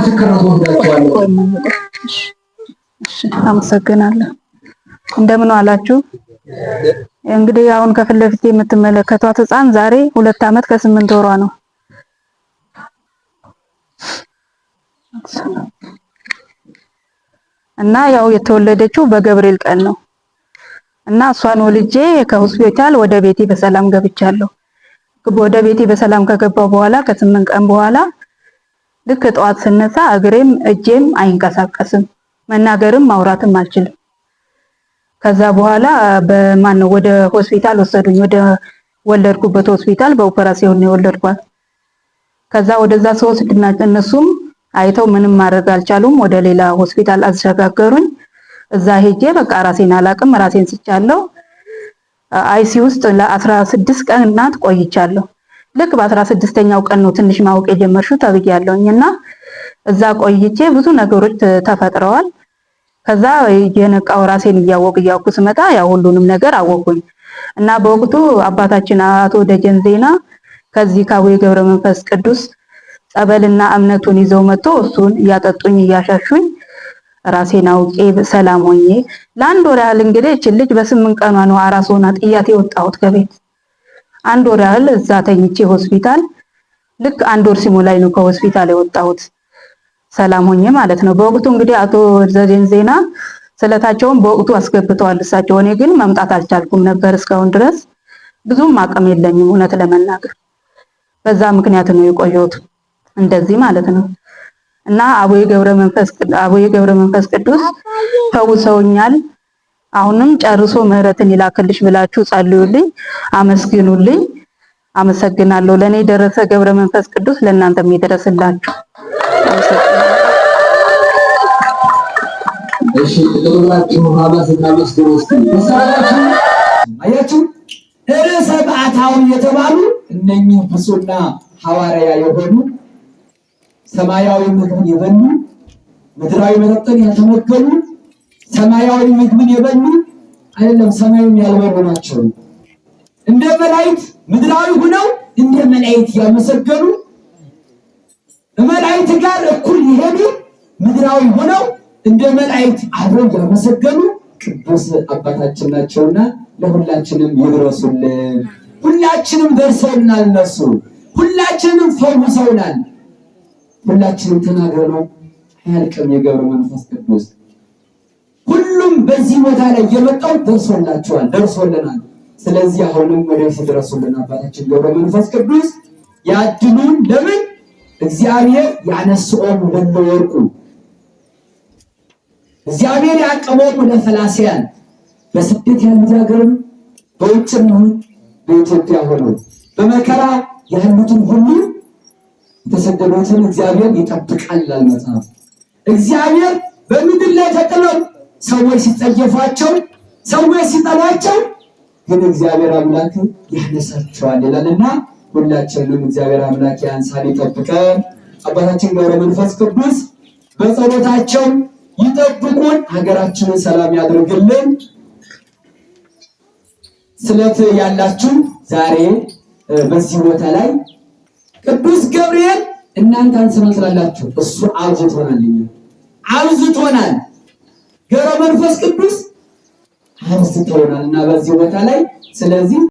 ምስክርነት ወስዳቸዋለሁ። አመሰግናለሁ። እንደምን አላችሁ? እንግዲህ አሁን ከፊት ለፊት የምትመለከቷት ህፃን ዛሬ 2 ዓመት ከ8 ወሯ ነው። እና ያው የተወለደችው በገብርኤል ቀን ነው። እና እሷን ወልጄ ከሆስፒታል ወደ ቤቴ በሰላም ገብቻለሁ። ወደ ቤቴ በሰላም ከገባሁ በኋላ ከ8 ቀን በኋላ ልክ ጠዋት ስነሳ እግሬም እጄም አይንቀሳቀስም፣ መናገርም ማውራትም አልችልም። ከዛ በኋላ በማን ነው ወደ ሆስፒታል ወሰዱኝ። ወደ ወለድኩበት ሆስፒታል በኦፐራሲዮን ነው የወለድኳት። ከዛ ወደዛ ስወስድና እነሱም አይተው ምንም ማድረግ አልቻሉም። ወደ ሌላ ሆስፒታል አሸጋገሩኝ። እዛ ሄጄ በቃ ራሴን አላቅም፣ ራሴን ስቻለሁ። ICU ውስጥ ለ16 ቀን እናት ቆይቻለሁ። ልክ በ16ኛው ቀን ነው ትንሽ ማወቅ የጀመርሽው ተብያለሁኝ። እና እዛ ቆይቼ ብዙ ነገሮች ተፈጥረዋል። ከዛ የነቃው ራሴን እያወቅ እያወቅኩ ስመጣ ያው ሁሉንም ነገር አወቅኩኝ። እና በወቅቱ አባታችን አቶ ደጀን ዜና ከዚህ ከአቡነ ገብረ መንፈስ ቅዱስ ጸበልና እምነቱን ይዘው መጥቶ እሱን እያጠጡኝ እያሻሹኝ ራሴን አውቄ ሰላም ሆኜ ለአንድ ወር ያህል፣ እንግዲህ እችን ልጅ በ8 ቀኗ ነው አራስ ሆና ጥያት የወጣሁት ከቤት። አንድ ወር ያህል እዛ ተኝቼ ሆስፒታል፣ ልክ አንድ ወር ሲሞላኝ ነው ከሆስፒታል የወጣሁት ሰላም ሆኜ ማለት ነው። በወቅቱ እንግዲህ አቶ ደጀን ዜና ስለታቸውን በወቅቱ አስገብተዋል እሳቸው። እኔ ግን መምጣት አልቻልኩም ነበር፣ እስካሁን ድረስ ብዙም አቅም የለኝም እውነት ለመናገር፣ በዛ ምክንያት ነው የቆየሁት እንደዚህ ማለት ነው። እና አቡነ ገብረ መንፈስ ቅዱስ ፈውሰውኛል። አሁንም ጨርሶ ምሕረትን ይላክልሽ ብላችሁ ጸልዩልኝ፣ አመስግኑልኝ። አመሰግናለሁ። ለኔ የደረሰ ገብረ መንፈስ ቅዱስ ለእናንተም ይድረስላችሁ። እሺ ጥሩላችሁ አመስግኑ እስቲ። አያችሁ፣ ርዕሰ በዓታዊ የተባሉ እነኚህ ብፁዕና ሐዋርያ የሆኑ፣ ሰማያዊ ምግብን የበሉ፣ ምድራዊ መጠጥን ያልተመገቡ፣ ሰማያዊ ምግብን የበሉ አይደለም፣ ሰማዩን ያልበሉ ናቸው። እንደ መላእክት ምድራዊ ሆነው እንደ መላእክት ያመሰገኑ፣ መላእክት ጋር እኩል የሄዱ፣ ምድራዊ ሆነው እንደ መላእክት አብረው ያመሰገኑ ቅዱስ አባታችን ናቸውና ለሁላችንም ይድረሱልን። ሁላችንም ደርሰውናል። እነሱ ሁላችንም ፈውሰውናል። ሁላችንም ተናግረነው አያልቅም። የገብረ መንፈስ ቅዱስ ሁሉም በዚህ ቦታ ላይ የመጣው ደርሶላቸዋል፣ ደርሶልናል። ስለዚህ አሁንም ወደፊት ድረሱልን አባታችን ገብረ መንፈስ ቅዱስ ያድሉን። ለምን እግዚአብሔር ያነስኦም ለእለ ወርቁ፣ እግዚአብሔር ያቀበሙ ለፈላስያን፣ በስደት ያሉት ሀገርም በውጭም ይሁን በኢትዮጵያ ሆነው በመከራ ያሉትን ሁሉ፣ የተሰደዱትን እግዚአብሔር ይጠብቃል ይላል መጽሐፍ። እግዚአብሔር በምድር ላይ ተጥለው ሰዎች ሲጸየፏቸው፣ ሰዎች ሲጠሏቸው ግን እግዚአብሔር አምላክ ያነሳቸዋል ይላልና ሁላችንንም እግዚአብሔር አምላክ ያንሳን፣ ይጠብቀን። አባታችን ገብረ መንፈስ ቅዱስ በጸሎታቸው ይጠብቁን፣ ሀገራችንን ሰላም ያድርግልን። ስለት ያላችሁ ዛሬ በዚህ ቦታ ላይ ቅዱስ ገብርኤል እናንተ አንስናል ትላላችሁ፣ እሱ አብዝቶናል፣ እኛ አብዝቶናል። ገብረ መንፈስ ቅዱስ አብዝቶናል እና በዚህ ቦታ ላይ ስለዚህ